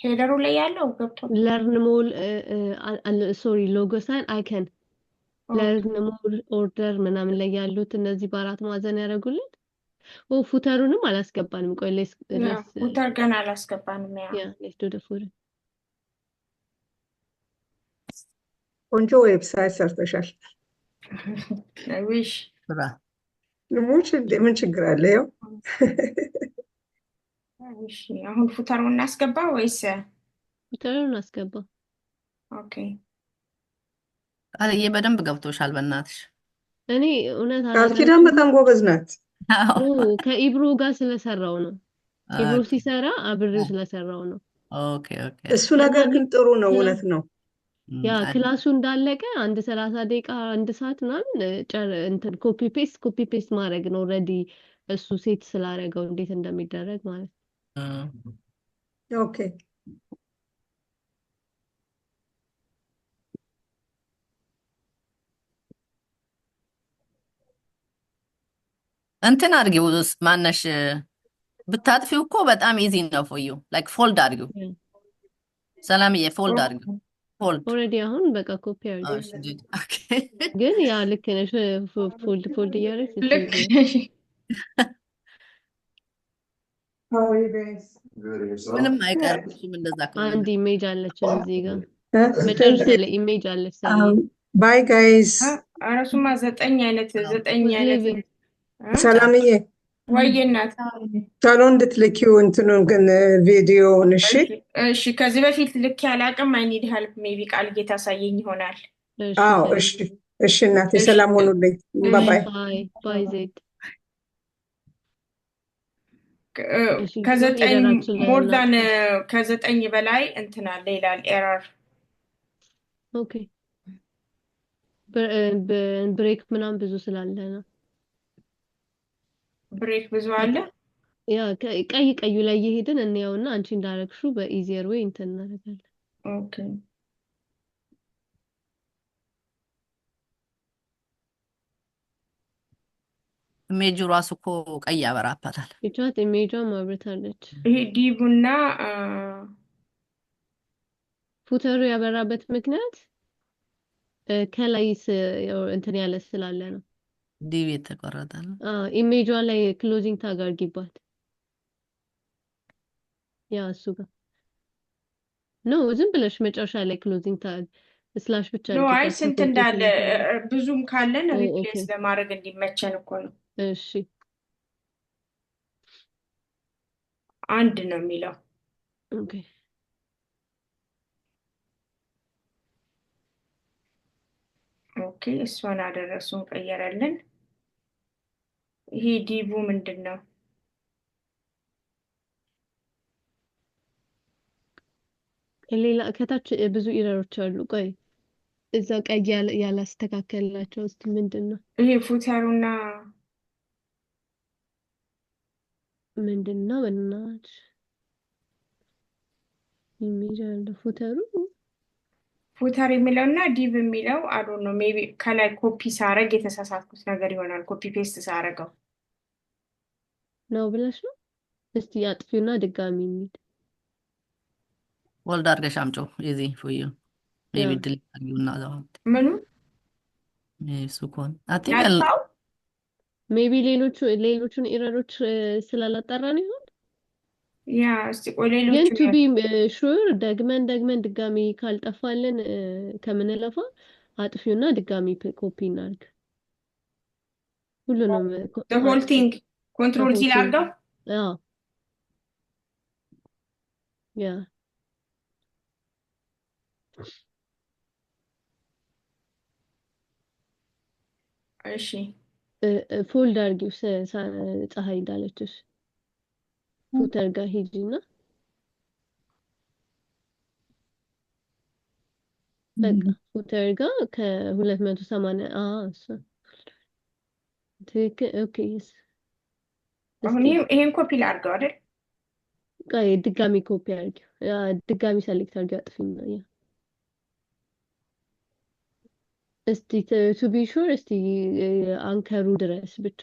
Speaker 1: Header ኡ ላይ ያለው ገብቶ
Speaker 2: Learn more, sorry, logo ሳይሆን icon, learn more, order ምናምን ላይ ያሉት እነዚህ በአራት ማዕዘን ያደረጉልን። ኦ፣ footer ኡንም አላስገባንም። ቆይ let's
Speaker 1: Footer ገና አላስገባንም። Yeah.
Speaker 2: Yeah, let's do the footer.
Speaker 8: ቆንጆ website ሰርተሻል።
Speaker 1: I wish.
Speaker 4: ስራ።
Speaker 8: ልሞች እንዴ፣ ምን ችግር አለ? ይኸው።
Speaker 1: እሺ፣ አሁን footer ኡን እናስገባ ወይስ?
Speaker 2: Footer ኡን አስገባ።
Speaker 1: Okay.
Speaker 4: ቃልዬ በደንብ ገብቶሻል። በእናትሽ።
Speaker 2: እኔ እውነት
Speaker 8: ቃል ኪዳን በጣም ጎበዝ ናት።
Speaker 2: ኦ፣ ከኢብሮ ጋር ስለሰራው ነው። ኢብሮ ሲሰራ አብሬው ስለሰራው ነው።
Speaker 4: Okay.
Speaker 8: እሱ ነገር ግን ጥሩ ነው፣ እውነት ነው።
Speaker 2: Yeah, class ኡ እንዳለቀ አንድ 30 ደቂቃ አንድ ሰዓት ምናምን ጨር እንትን copy paste, copy paste ማድረግ ነው። Already እሱ set ስላደረገው እንዴት እንደሚደረግ ማለት ነው።
Speaker 8: Okay.
Speaker 4: እንትን አድርጊው ማነሽ ብታጥፊው እኮ በጣም easy ነው for you, like fold አድርጊው። ሰላምዬ፣ fold አድርጊው፣ fold።
Speaker 2: Already አሁን በቃ ኮፒ አድርጊው። ግን yeah ልክ ነሽ። Fold fold እያደረግሽ
Speaker 1: ልክ
Speaker 2: easier።
Speaker 8: How are you guys?
Speaker 4: ምንም አይቀርም። እሱም እንደዛ ከሆነ
Speaker 2: አንድ image አለችን እዚህ ጋር መጨረሻ ላይ image አለች ሰልዬ።
Speaker 8: Bye guys።
Speaker 1: ኧረ እሱማ ዘጠኝ አይነት ዘጠኝ
Speaker 2: Who's
Speaker 1: አይነት
Speaker 2: leaving?
Speaker 1: እ?
Speaker 8: ሰላምዬ፣
Speaker 1: ወይዬ እናት።
Speaker 8: ቶሎ እንድትልኪው እንትኑን ግን ቪዲዮውን እሺ።
Speaker 1: እሺ፣ ከዚህ በፊት ልክ ያላቅም። I need help, maybe ቃል እየታሳየኝ ይሆናል።
Speaker 2: እሺ
Speaker 8: አዎ
Speaker 2: ሰላም።
Speaker 8: እሺ እሺ እናቴ፣
Speaker 1: እሺ
Speaker 8: ሰላም ሆኑልኝ። Bye bye።
Speaker 2: Bye bye ዜድ። እሺ ግን
Speaker 1: ከዘጠኝ
Speaker 2: error ኣችንን
Speaker 1: more than
Speaker 2: እናጥፋ።
Speaker 1: ከዘጠኝ በላይ እንትን አለ ይላል error።
Speaker 2: Okay, break ምናምን ብዙ ስላለ ነው።
Speaker 1: Break ብዙ አለ።
Speaker 2: Yeah, ቀይ ቀዩ ላይ እየሄድን እንየውና አንቺ እንዳረግሹ በ easier way እንትን እናደርጋለን።
Speaker 1: Okay.
Speaker 4: ኢሜጁ ራሱ እኮ ቀይ ያበራባታል።
Speaker 2: ይቻት image ዋ ማብረታለች።
Speaker 1: ይሄ div ኡና
Speaker 2: Footer ኡ ያበራበት ምክንያት ከላይ እንትን ያለ ስላለ ነው።
Speaker 4: Div የተቆረጠ ነው።
Speaker 2: ኢሜጇ ላይ closing tag አድርጊባት። Yeah, እሱ ጋር no፣ ዝም ብለሽ መጨረሻ ላይ closing tag slash ብቻ
Speaker 1: No, አይ
Speaker 2: አድርጊባት
Speaker 1: ስንት
Speaker 2: ከኮፒ
Speaker 1: እንዳለ
Speaker 2: ስለተባለ።
Speaker 1: ብዙም ካለን
Speaker 2: ኦ okay.
Speaker 1: Replace ለማድረግ እንዲመቸን እኮ ነው።
Speaker 2: እሺ።
Speaker 1: አንድ ነው የሚለው።
Speaker 2: Okay.
Speaker 1: Okay, እሷን አደረሱን ቀየረልን። ይሄ div ምንድን ነው?
Speaker 2: ሌላ ከታች ብዙ error ኦች አሉ። ቆይ እዛ ቀይ ያላስተካከልናቸው እስቲ ምንድን ነው?
Speaker 1: ይሄ footer ኡና
Speaker 2: ምንድን ነው? በእናትሽ image አለ footer ኡ።
Speaker 1: Footer የሚለው እና div የሚለው I don't know, maybe ከላይ ኮፒ ሳረግ የተሳሳትኩት ነገር ይሆናል። Copy paste ሳረገው።
Speaker 2: ነው ብለሽ ነው? እስቲ አጥፊውና ድጋሚ እንሂድ።
Speaker 4: Fold አድርገሽ አምጪው። Easy for you, maybe delete አድርጊውና እዛው
Speaker 1: ምኑ?
Speaker 4: እሱ ከሆነ I think
Speaker 1: ላጥፋው?
Speaker 2: Maybe ሌሎቹን error ኦች ስላላጠራን ይሆን?
Speaker 1: Yeah, እስቲ ቆይ
Speaker 2: ግን
Speaker 1: ሌሎቹን
Speaker 2: to be sure ደግመን ደግመን ድጋሚ ካልጠፋልን ከምንለፋ አጥፊውና ድጋሚ ኮፒ እናድርግ። ሁሉንም
Speaker 1: Whole thing control
Speaker 2: whole
Speaker 1: C
Speaker 2: thing.
Speaker 1: ላድርገው።
Speaker 2: አዎ, yeah.
Speaker 1: እሺ።
Speaker 2: Fold አድርጊው ፀሐይ እንዳለችሽ footer ጋር ሂጂና በቃ footer ጋር ከ280 እሷ ትክክል። Okay, yes.
Speaker 1: አሁን
Speaker 2: እስቲ
Speaker 1: ይሄን ኮፒ ላድርገው አይደል?
Speaker 2: ቆይ ድጋሚ ኮፒ አድርጊው። Yeah, ድጋሚ select አድርጊው አጥፊና yeah እስቲ to be sure እስቲ anchor ኡ ድረስ ብቻ።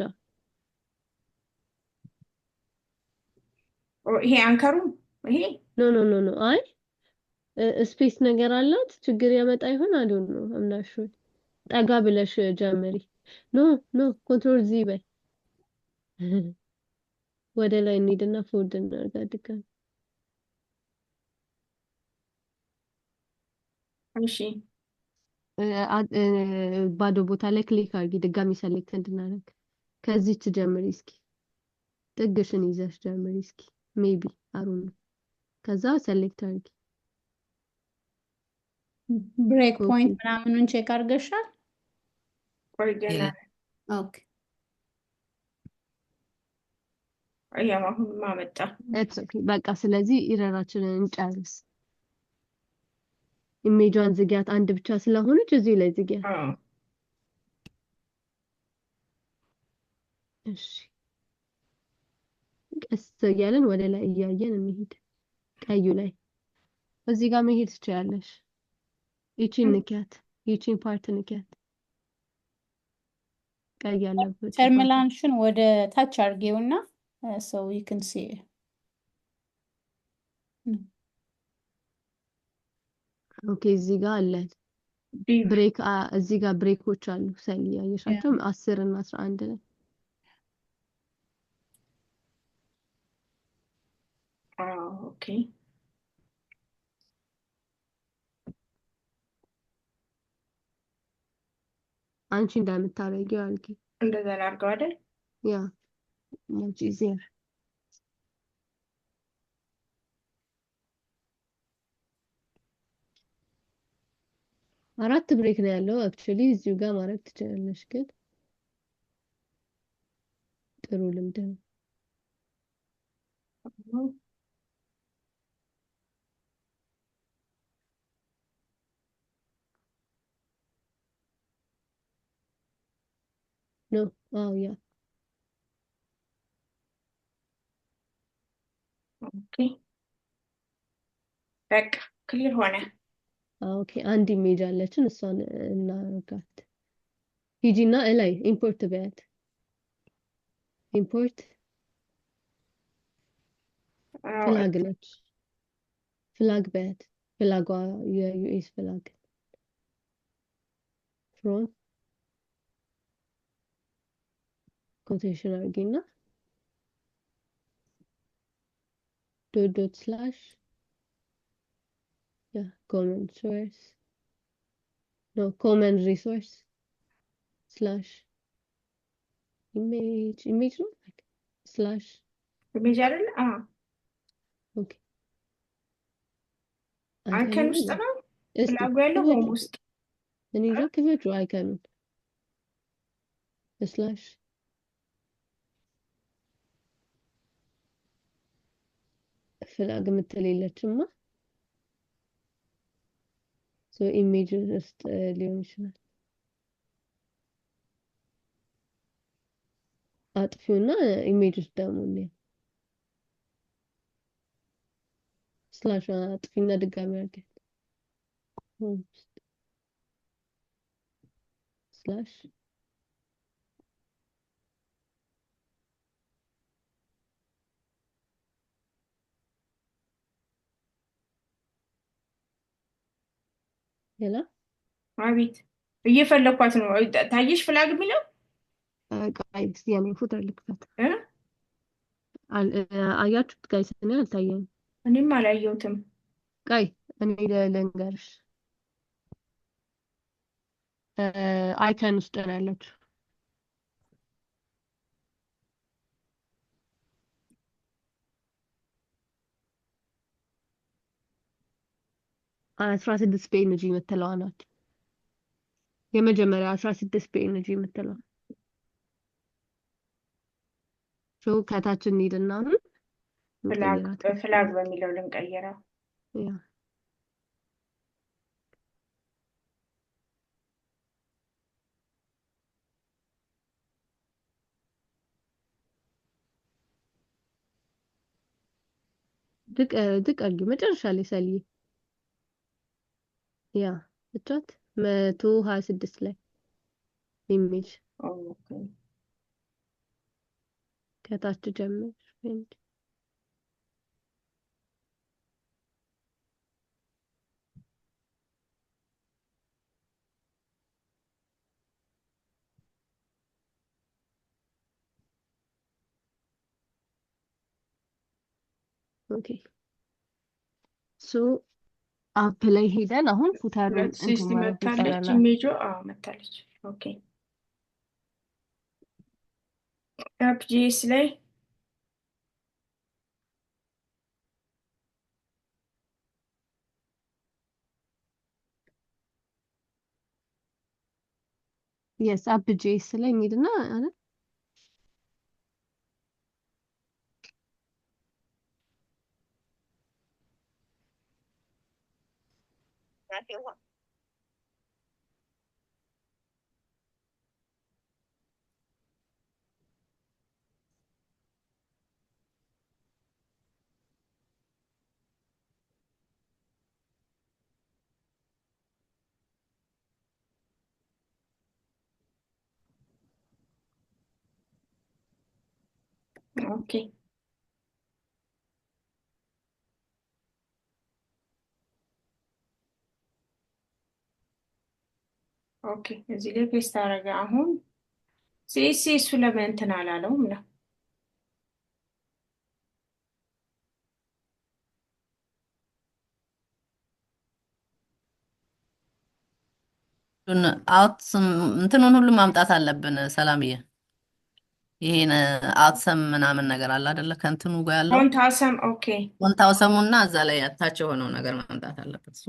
Speaker 1: ኦ፣ ይሄ anchor ኡ ይሄ
Speaker 2: No, no, no, no, አይ space ነገር አላት ችግር ያመጣ ይሆን? I don't know, I'm not sure። ጠጋ ብለሽ ጀምሪ። No, no, control Z በይ። ወደ ላይ እንሂድና fold እናድርጋ ድጋሚ።
Speaker 1: እሺ።
Speaker 2: ባዶ ቦታ ላይ click አድርጊ ድጋሚ select እንድናደርግ። ከዚች ጀምሪ እስኪ፣ ጥግሽን ይዘሽ ጀምሪ እስኪ። Maybe አሩ ነው። ከዛ select አድርጊ።
Speaker 3: Break
Speaker 2: copy
Speaker 3: point ምናምኑን check አድርገሻል?
Speaker 1: ቆይ ገና
Speaker 3: Okay.
Speaker 1: ያው አሁንማ መጣ።
Speaker 2: It's okay በቃ። ስለዚህ error ኣችንን እንጨርስ። Image ዋን ዝጊያት፣ አንድ ብቻ ስለሆነች እዚሁ ላይ ዝጊያት።
Speaker 1: አዎ።
Speaker 2: እሺ፣ ቀስ እያለን ወደ ላይ እያየን እንሂድ። ቀዩ ላይ እዚህ ጋር መሄድ ትችያለሽ። ይቺን ንኪያት፣ ይቺን part ንኪያት። ቀይ ያለበት part
Speaker 3: terminal ሽን ወደ ታች አድርጌውና So you can see.
Speaker 2: Okay እዚህ ጋር አለን
Speaker 1: div
Speaker 2: break እዚህ ጋር break ኦች አሉ። ሰሊ ያየሻቸው 10 እና 11 ላይ።
Speaker 1: Okay.
Speaker 2: አንቺ እንደምታረጊው አልኪ።
Speaker 1: እንደዛ ላድርገው አይደል?
Speaker 2: Yeah, much easier. አራት break ነው ያለው። Actually እዚሁ ጋር ማድረግ ትችላለሽ፣ ግን ጥሩ ልምድ ነው። No, አዎ, yeah.
Speaker 1: Okay, በቃ clear ሆነ።
Speaker 2: Okay, አንድ image አለችን፣ እሷን እናርጋት። ሂጂና እላይ import በያት። Import flag ነች። Flag በያት። Flag ዋ የ US flag from quotation አድርጊና dot dot slash, yeah, common source, no, common resource slash image, image ነው, slash.
Speaker 1: Image አይደል? አዎ።
Speaker 2: Okay.
Speaker 1: Icon ውስጥ ነው
Speaker 2: እስቲ
Speaker 1: flag ኡ ያለው home
Speaker 2: ክፈቹ።
Speaker 1: ውስጥ።
Speaker 2: እኔ እንጃ፣ ክፈቹ icon ኡን። Slash flag የምትል የለችማ። So image ውስጥ ሊሆን ይችላል። አጥፊውና image ውስጥ ደግሞ እንየው። Slash አጥፊና ድጋሚ አድርጊያት። Home ውስጥ slash. ሌላ።
Speaker 1: አቤት፣ እየፈለኳት ነው። ታየሽ flag የሚለው?
Speaker 2: ቆይ እስኪ የኔን footer ልክፈት።
Speaker 1: እ?
Speaker 2: አያችሁት guys? እኔ አልታየኝም።
Speaker 1: እኔም አላየሁትም።
Speaker 2: ቆይ እኔ ልንገርሽ። Icon ውስጥ ነው ያለችው። 16 PNG የምትለዋ ናት። የመጀመሪያ 16 PNG የምትለዋ። So ከታች እንሂድና አሁን
Speaker 1: Flag
Speaker 2: እንቀይራት።
Speaker 1: በ flag በሚለው ልንቀይረው።
Speaker 2: Yeah. ዝቅ ዝቅ አድርጊው መጨረሻ ላይ ሰልዬ። Yeah, እቻት 126 ላይ image.
Speaker 1: Okay.
Speaker 2: ከታች ጀምር። PNG. Okay, so app ላይ ሄደን አሁን footer ኡን
Speaker 1: ሁለት
Speaker 2: እንትን
Speaker 1: ሶስት
Speaker 2: ማድረግ
Speaker 1: መታለች።
Speaker 2: ይቀረናል።
Speaker 1: ኢሜጇ አዎ መታለች። Okay, app JS ላይ።
Speaker 2: Yes, app JS ላይ እንሂድና አይደል?
Speaker 1: Okay okay። እዚህ ላይ paste አደረገ። አሁን CSS ኡ ለምን እንትን አላለውም ነው?
Speaker 4: እሱን out እንትኑን ሁሉ ማምጣት አለብን ሰላምዬ። ይሄን awesome ምናምን ነገር አለ አይደለ? ከእንትኑ ጋር ያለው
Speaker 1: Font awesome okay።
Speaker 4: Font awesome ኡና እዛ ላይ attach የሆነው ነገር ማምጣት አለበት። እሱ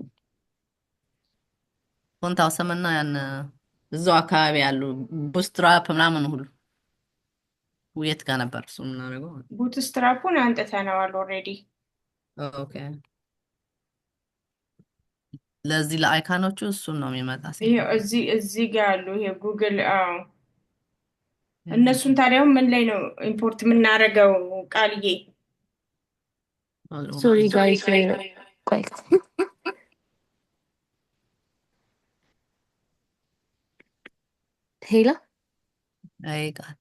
Speaker 4: Font Awesome ና ያን እዛው አካባቢ ያሉ Bootstrap ምናምን ሁሉ የት ጋር ነበር እሱ የምናደርገው?
Speaker 1: Bootstrap ኡን አንጥተነዋል already።
Speaker 4: Okay ለዚህ ለ icon ኦቹ እሱን ነው የሚመጣ
Speaker 1: ይሄ
Speaker 4: ሲል
Speaker 1: እዚህ ጋር ያሉ ይሄ ጉግል፣ አዎ እነሱን ታዲያው ምን ላይ ነው import የምናደርገው? ቃልዬ
Speaker 2: Sorry guys፣ ቆይ Hello
Speaker 4: አይ ቃል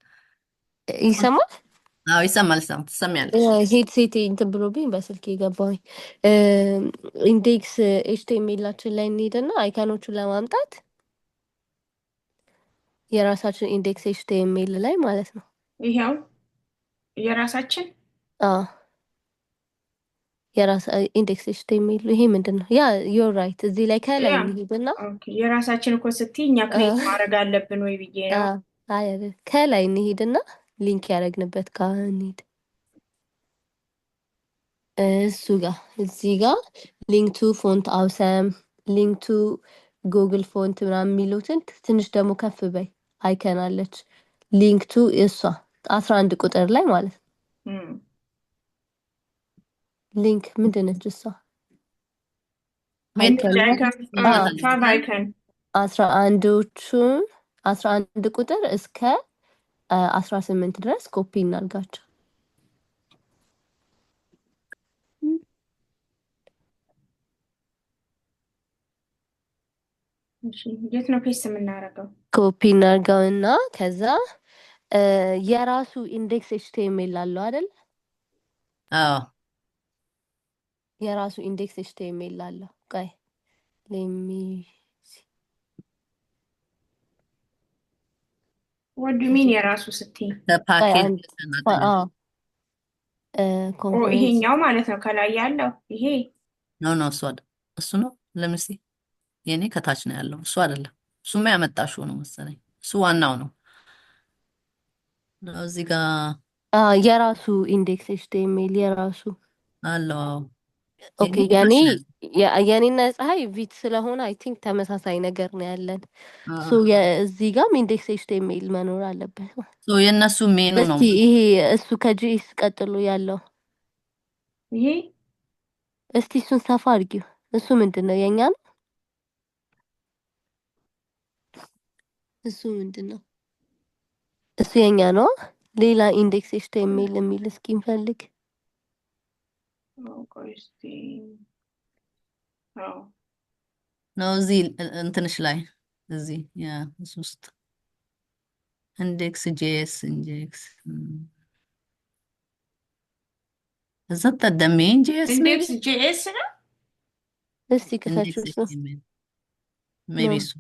Speaker 2: ይሰማል?
Speaker 4: አዎ ይሰማል፣ ይሰማል፣ ትሰሚያለሽ።
Speaker 2: Headset ኤ እንትን ብሎብኝ በስልክ የገባሁኝ። Index HTML ኣችን ላይ እንሄድና icon ኦቹን ለማምጣት የራሳችን index HTML ላይ ማለት ነው።
Speaker 1: ይሄው የራሳችን
Speaker 2: አዎ የራስ index HTML ይሄ ምንድን ነው? Yeah, you're right። እዚህ ላይ ከላይ
Speaker 1: Yeah
Speaker 2: እንሂድና
Speaker 1: Okay፣ የራሳችን እኮ ስትይ እኛ create ማድረግ አለብን ወይ ብዬ ነው።
Speaker 2: አይ አይደል፣ ከላይ እንሂድና link ያደረግንበት ጋር እንሂድ። እሱ ጋር እዚህ ጋር link to Font Awesome፣ link to Google Font ምናምን የሚሉትን ትንሽ ደግሞ ከፍ በይ icon አለች። Link to እሷ 11 ቁጥር ላይ ማለት ነው። Link ምንድን ነች እሷ?
Speaker 4: Main
Speaker 2: Icon ናት።
Speaker 1: Icon
Speaker 2: አዎ
Speaker 1: Favicon
Speaker 2: 11ዎቹን 11 ቁጥር እስከ 18 ድረስ ኮፒ እናድርጋቸው።
Speaker 1: እሺ፣ የት ነው paste የምናደርገው?
Speaker 2: ኮፒ እናድርገውና ከዛ የራሱ index HTML አለው አይደል?
Speaker 4: አዎ
Speaker 2: የራሱ index HTML አለው። ቆይ let me
Speaker 1: What do you mean የራሱ ስትይ?
Speaker 2: ቆይ
Speaker 4: ከፓኬጅ
Speaker 2: አንድ
Speaker 4: ተናጠለ።
Speaker 2: አዎ
Speaker 1: ኦ
Speaker 2: Components
Speaker 1: ይሄኛው ማለት ነው ከላይ ያለው ይሄ።
Speaker 4: No no እሱ አይደል፣ እሱ ነው። ለምሲ የኔ ከታች ነው ያለው፣ እሱ አይደለም። እሱማ ያመጣሽው ነው መሰለኝ። እሱ ዋናው ነው። ነው እዚህ ጋር
Speaker 2: የራሱ index HTML የራሱ
Speaker 4: አለው። አዎ
Speaker 2: Okay።
Speaker 4: የኔ
Speaker 2: የኔ
Speaker 4: ከታች ነው ያለው።
Speaker 2: የኔና ፀሐይ Vite ስለሆነ I think ተመሳሳይ ነገር ነው ያለን። So
Speaker 4: አዎ
Speaker 2: እዚህ ጋርም index HTML መኖር አለበት።
Speaker 4: So የእነሱ ሜኑ ነው።
Speaker 2: እስቲ ይሄ እሱ ከ JS ቀጥሎ ያለው
Speaker 1: ይሄ
Speaker 2: እስቲ እሱን ሰፋ አድርጊው። እሱ ምንድን ነው? የኛ ነው። እሱ ምንድን ነው? እሱ የኛ ነው። ሌላ index HTML የሚል እስኪ እንፈልግ።
Speaker 1: ቆይ እስቲ፣ አዎ
Speaker 4: ነው እዚህ እንትንሽ ላይ እዚህ yeah እሱ ውስጥ index JS index is that the main JS
Speaker 1: Index
Speaker 4: maybe
Speaker 1: JS ነው።
Speaker 2: እስቲ
Speaker 4: Index
Speaker 2: ክፈችው። እሱ
Speaker 4: HTML maybe
Speaker 2: ነው።
Speaker 4: እሱ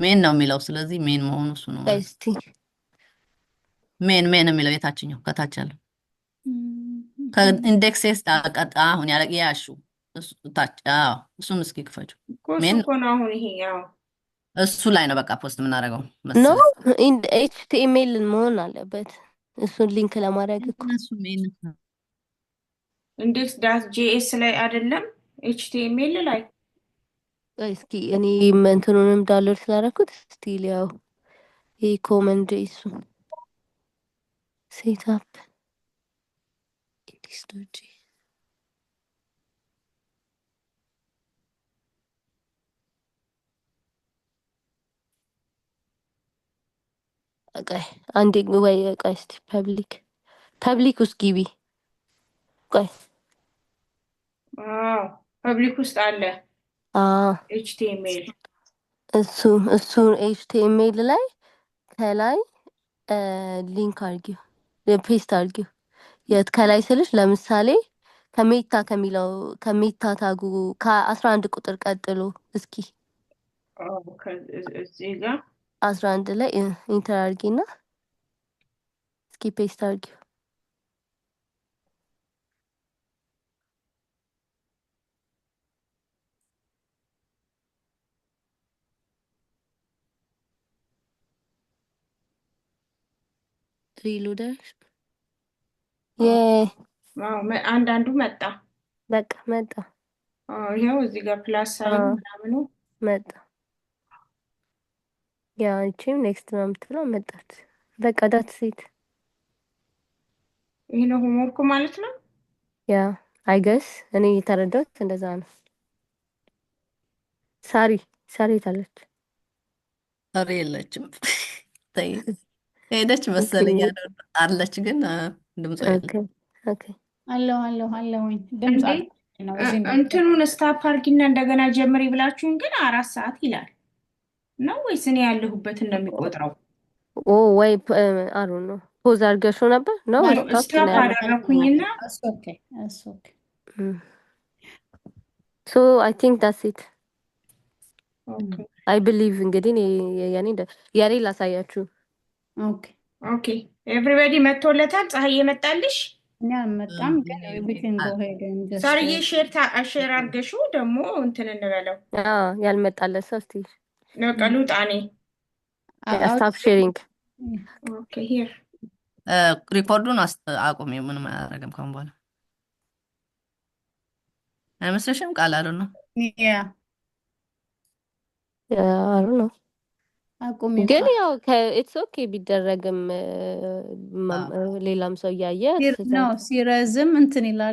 Speaker 4: main ነው የሚለው። ስለዚህ main መሆኑ እሱ ነው
Speaker 2: ቆይ
Speaker 4: ማለት ነው።
Speaker 2: እስቲ
Speaker 4: Main የሚለው የታችኛው ከታች ያለው ከ index ስ አሁን ያለ ያሹ እሱ ታች። አዎ እሱን እስኪ ክፈችው።
Speaker 1: እኮ እሱ
Speaker 4: Main
Speaker 1: እኮ ነው አሁን ይሄ። ያው
Speaker 4: እሱ ላይ ነው በቃ post የምናደርገው
Speaker 2: No
Speaker 4: መሰለኝ።
Speaker 2: HTML መሆን አለበት እሱን link ለማድረግ እኮ።
Speaker 4: እነሱ main
Speaker 1: Index dot JS ላይ አይደለም HTML ላይ።
Speaker 2: ቆይ እስኪ እኔ እንትኑንም download ስላደረኩት still ያው ይሄ common JS ኡን setup index dot J ቆይ አንዴ ወይ ቆይ እስቲ public ውስጥ ግቢ። ቆይ
Speaker 1: አዎ public ውስጥ አለ
Speaker 2: አ
Speaker 1: HTML።
Speaker 2: እሱ HTML ላይ ከላይ link አድርጊው። Paste አድርጊው። የት ከላይ ስልሽ ለምሳሌ ከ meta ከሚለው ከ meta tag ኡ ከ11 ቁጥር ቀጥሎ እስኪ
Speaker 1: እዚህ ጋር
Speaker 2: 11 ላይ enter አድርጊና እስኪ paste አድርጊው። Reloader የ
Speaker 1: አዎ፣ አንዳንዱ መጣ።
Speaker 2: በቃ መጣ።
Speaker 1: አዎ፣ ይኸው እዚህ ጋር plus sign ምናምኑ።
Speaker 2: መጣ። Yeah፣ ይቺም next ነው የምትለው መጣች። በቃ that's it።
Speaker 1: ይህ ነው homework ኡ ማለት ነው።
Speaker 2: Yeah, I guess እኔ የተረዳሁት እንደዛ ነው። ሳሪ፣ ሳሪ የታለች?
Speaker 4: ኧረ የለችም። ተይ፣ ሄደች መሰለኝ። አለች ግን ድምጿ የለም።
Speaker 2: Okay.
Speaker 3: አለሁ አለሁ አለሁኝ። ድምፅ
Speaker 1: እንዴ
Speaker 3: አለ ነው እዚህ
Speaker 1: እንትኑን stop አድርጊና እንደገና ጀምሪ ብላችሁን ግን 4 ሰዓት ይላል ነው ወይስ እኔ ያለሁበትን ነው የሚቆጥረው?
Speaker 2: ኦ ወይ አሩ ነው pause አድርገሽው ነበር ነው stop
Speaker 1: Stop
Speaker 2: ነው ያለው።
Speaker 1: አደረኩኝና
Speaker 3: እሱ okay፣ እሱ okay።
Speaker 2: So I think that's it.
Speaker 1: Okay.
Speaker 2: I believe እንግዲህ እኔ የኔ ላሳያችሁ።
Speaker 3: Okay.
Speaker 1: Okay, everybody መጥቶለታል። ፀሐይ የመጣልሽ?
Speaker 3: እኔ አልመጣም ግን we can go ahead and just
Speaker 1: ሳርዬ share አድርገሽው ደግሞ እንትን እንበለው።
Speaker 2: አዎ፣ ያልመጣለት ሰው እስቲ
Speaker 1: በቃ ልውጣ እኔ።
Speaker 2: Stop sharing.
Speaker 1: Okay, here.
Speaker 4: Record ኡን አቁሚ። ምንም አያደርግም ካሁን በኋላ አይመስልሽም? ቃል አሉ ነው።
Speaker 3: Yeah.
Speaker 2: አሩ ነው
Speaker 3: አቁሚ።
Speaker 2: ግን ያው it's okay ቢደረግም ሌላም ሰው እያየ
Speaker 3: ነው ሲረዝም እንትን ይላል።